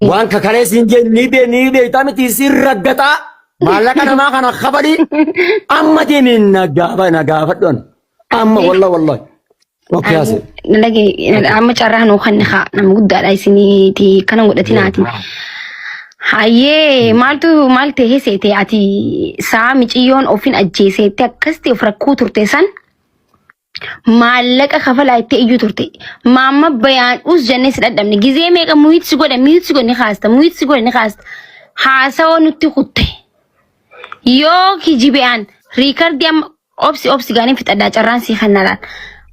Waan kakalee siin jee ni bee ni beektaa miti siin raggaxaa maallaqa namaa kana kafalii amma deemee na gaafa na gaafadhu ani. Amma wallah wallah. Okay haase. Dhage amma carraa nuu kanne haa nama guddaadha isiniiti kana godhatinaati. Hayyee maaltu maal ta'ee seete ati saa miciyyoon ofin ajjeeseetti akkasitti of rakkuu turte san maallaqa kafalaa itti iyyuu turte. Maamma bayaan us jennee si dhadhabne gizee meeqa muyit si godhe muyit si godhe ni kaasta muyit si godhe ni kaasta haasawa nutti kutte. Yoo kijibe'aan riikardii amma obsi obsi gaaniin fixadhaa carraan si kan nalaan.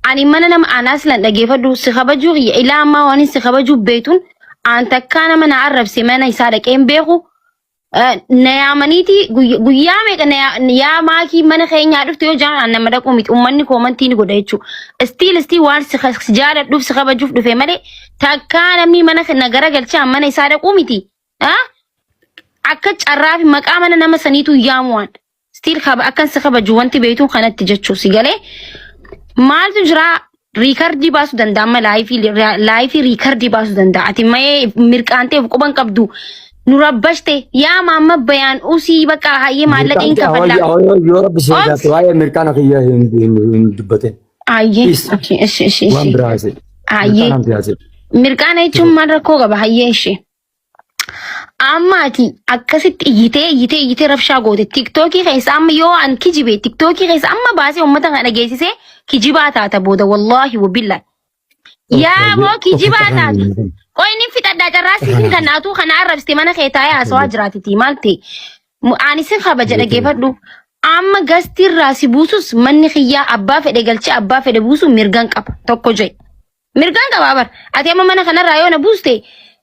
Ani mana nama anaas lan dhageeffadhu si kabajuu kiyya ilaa ammaa waan si kabajuu beektuun aan takkaa nama na arrabse mana isaa dhaqee hin beeku. Na yaamaniiti guyyaa meeqa na yaa maakii mana keenyaa dhufte yoo jaan aan nama dhaquu miti uummanni koomantii ni godha jechuudha. Istiil istii waan si si jaaladhuuf si kabajuuf dhufe malee takkaa namni mana na garagalchaa mana isaa dhaquu miti. Akka carraa fi maqaa mana nama saniitu yaamu waan. Still kaba akkan si kabaju wanti beektuun kanatti jechuu si galee maaltu jira riikardii baasuu danda'a amma laayifii laayifii riikardii baasuu danda'a ati mayee mirqaantee of quban qabdu nu rabbashte yaa maamma bayaan usii bakka hayyee maallaqa hin kafallaa. Yoo rabbi si Obs. eegaate waa'ee mirqaana kiyya hin dubbatin. Hayyee Please. ishi ishi ishi Waan ishi biraa haasa'e. hayyee Mirqaanaan haasa'e. mirqaana jechuun maal rakkoo qaba hayyee ishi. Amma ati akkasitti iyyitee iyyitee iyyitee rabshaa goote tiktookii keessa amma yoo an kijibe tiktookii keessa amma baasee uummata kana dhageessisee kijibaa taata booda wallaahi wabillaahi. Yaa moo kijibaa taata. Qoy inni fixadhaa carraa siifin kan atuu kana arrabsite mana kee taa'ee haasawaa jiraatiti maal ta'e. Ani sin kabaja dhageeffadhu. Amma gastiirraa si buusus manni kiyyaa abbaa fedhe galchee abbaa fedhe buusu mirgan qaba tokko jedhe. Mirgaan qabaa bar. Ati amma mana kanarraa yoo na buuste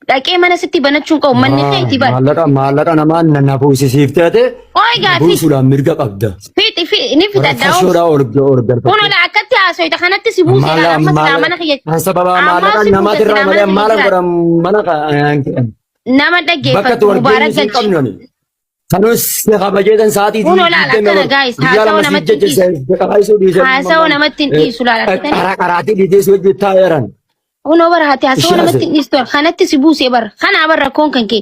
dhaqee mana sitti banachuun qabu manni keeti bar. Maallaqa maallaqa namaa na na fuusisiiftee ate Ooy na gaaffii buusuudhaan mirga qabda. fixi fixi ni fixadha. Raffashoodhaa ol ol galfatte. Kun ola akkatti haasoyta kanatti si buuse Maalla amma silaa maalla mana kiyya. kan sababa Ammaa maallaqa si buuse namaatirraa silaa malee mana kiyya maala jiraata. godhan mana kan Nama bakka dhaggeeffatu itti wal mubaarak geenyu hin galchi. qabnu ani. Sanus si kabajeetan sa'aatii Kun olaal akkana guys guyyaa haasawa lama si namatti hin jecha dhiisu. qabaayisuu dhiise. Haasawa namatti hin dhiisu laal argitanii. Qara qaraatii dhiisee si hojjetaa jiran. Kunoo bara hati haasawa Ishee namatti hin dhiistu kanatti si buusee bara. Kanaa bara rakkoon kan kee.